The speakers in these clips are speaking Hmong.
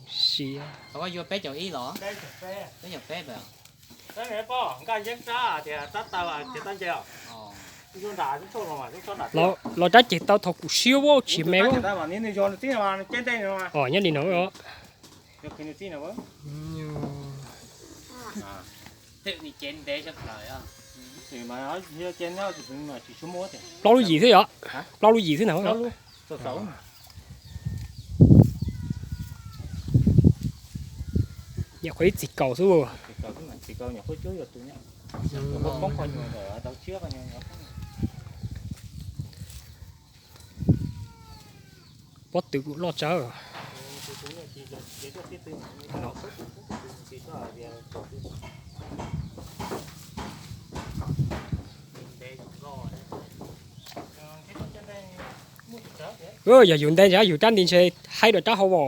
Siab. Peb caug peb los? Peb caug peb. Los rab ceg tau thaum kuv siab ua tsis me. Os, nyob li no. Plaub lub yim xwb yom? Plaub lub yim xwb na. Nyuam qhuav ib txhis kaum xwb. Pob tw kuj loj tsawv. Yog yus nte ntag, yus rab nti ntshe haib dua rab hauv os.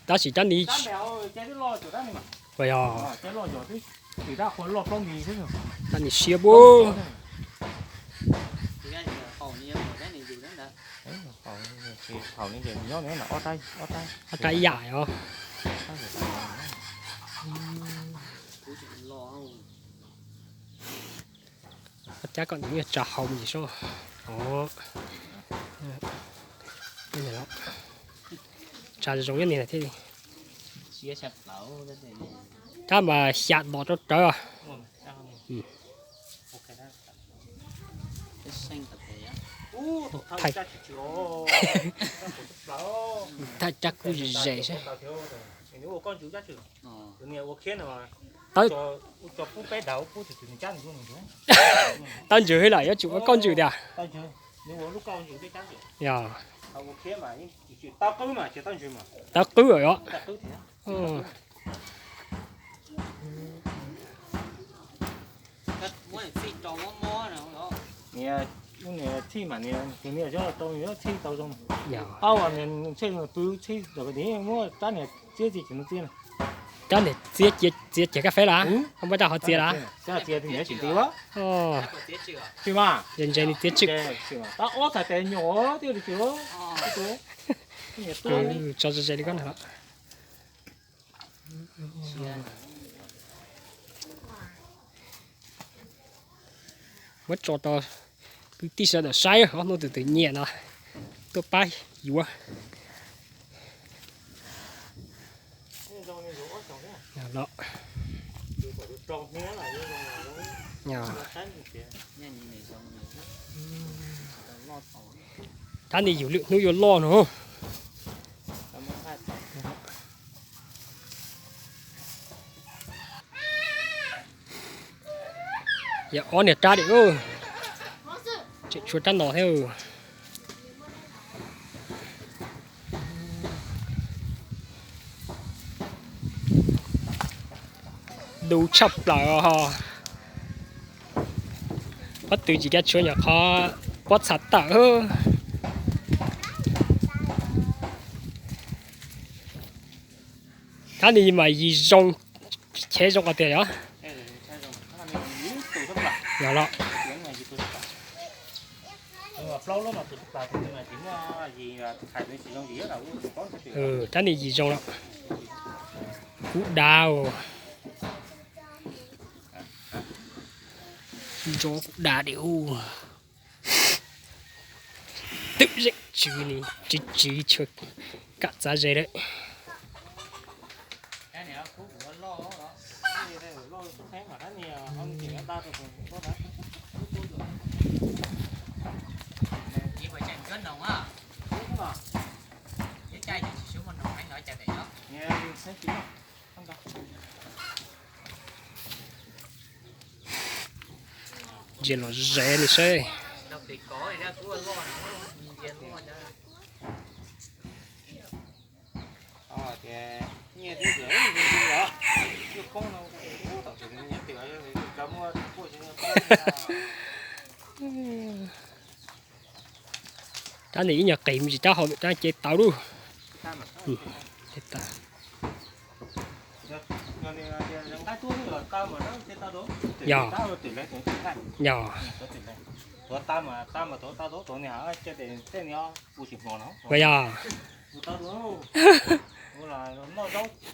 Tab sis rab nti, yog, rab nti siab pub. Ob rab yam os. Cab kom nws tsa hau mus tsis sab. Tsa zoo nyob ni thiaj li. Rab mas xya dos rau rawv. Thaij rab kub zem seb. Tau ntsws lawm yuav tsum ua kauj ntsws tiag. Yog. Tau qwb os. Txhij mas nws tus niam coj los rau nws txhij tau zoo. Ab, nws txhij pw txhij muab rab niag txiab txi tsis txiab. Rab niag txiab txiav kab feb lawm, muab rab hov txiav lawm. Ntse ntse nws txiav tswm. Tso ze ze li ko na. Muab tso rau kwv tij sawv daws saib, ob hnub tus twg nyiam no tuaj pab yuav. Rab ni yus lwm hnub yuav loj no. Yog ob niag rab li, tseem tshuav rab no thiab. Du tshaj plaws os. Pob tw tsis kav tshuav nyuam qhuav pob txha tawm. Rab ni mas yig zoo, chev zoo qhov tiag yog. Yog los. Rab ni yig zoo los. Kub dav. Ntso kub dav di u. Twm zeem tswv ni, tswv tswv tshua kam txav ze lawm. Ntsia los ze li seb. Rab ni ib nyuag qis mus tsis rab hauv, rab cev tawv lub. Yog, yog, yog, yog.